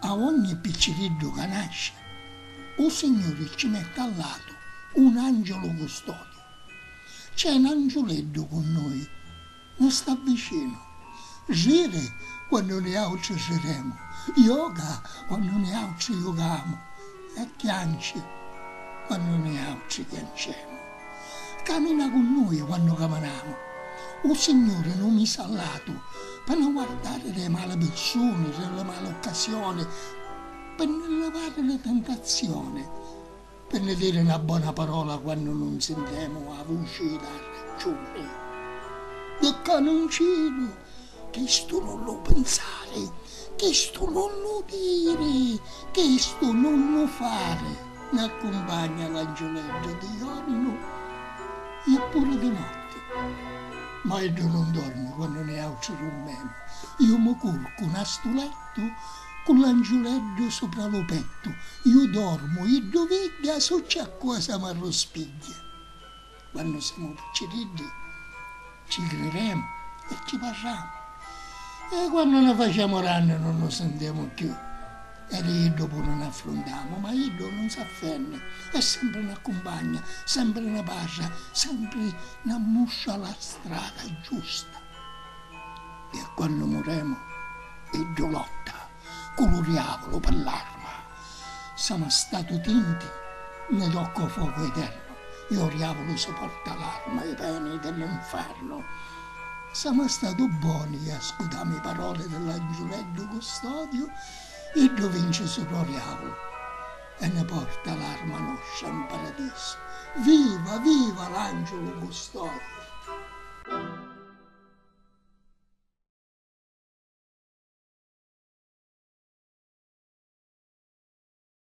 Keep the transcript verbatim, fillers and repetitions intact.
A ogni picciriddu ca nasci, u Signuri ci metti a latu un angiulu custodiu. C'è n'angiuleddu cu nui, nu sta vicinu. Riri quannu niautri riremu, joca quannu niautri jucamu e chianci quannu niautri chiancemu. Camina cu nui quannu caminamu. U Signuri nu misi a latu pi nu guardari dê mali pirsuni, di li mali occasioni, pi ni livari li tentazioni, pi ni diri na bona parola quannu nun sintemu a vuci dâ raggiuni. Di ccà nun cinu, chistu nun lu pinsari, chistu nun lu diri, chistu nun lu fari. N'accumpagna l'angiuleddu di jornu e puru di notti. Ma iddu nun dormi quannu niautri rummemu. Iu mu curcu nâ stu lettu cu l'angiuleddu supra lu pettu. Iu dormu, iddu vigghia, succi a cosa m'arruspigghia. Quannu semu picciriddi ci criremu e ci parramu. E quannu ni facemu ranni nun nu sintemu cchiù. E di iddu puru n'affruntamu, ma iddu nun s'affenni, è sempri n'accumpagna, sempri ni parra, sempri n'ammustra la strata giusta. E quannu muremu, iddu lotta cu lu diavulu pi l'arma. S'ama statu tinti, ni tocca u focu eternu, e u diavulu si porta l'arma, i peni di l'infernu. S'ama statu boni e ascutamu i paroli di l'angiuleddu custodiu, iddu vinci supra u diavulu e ni porta l'arma nostra in paradisu. Viva, viva l'angiulu custodiu!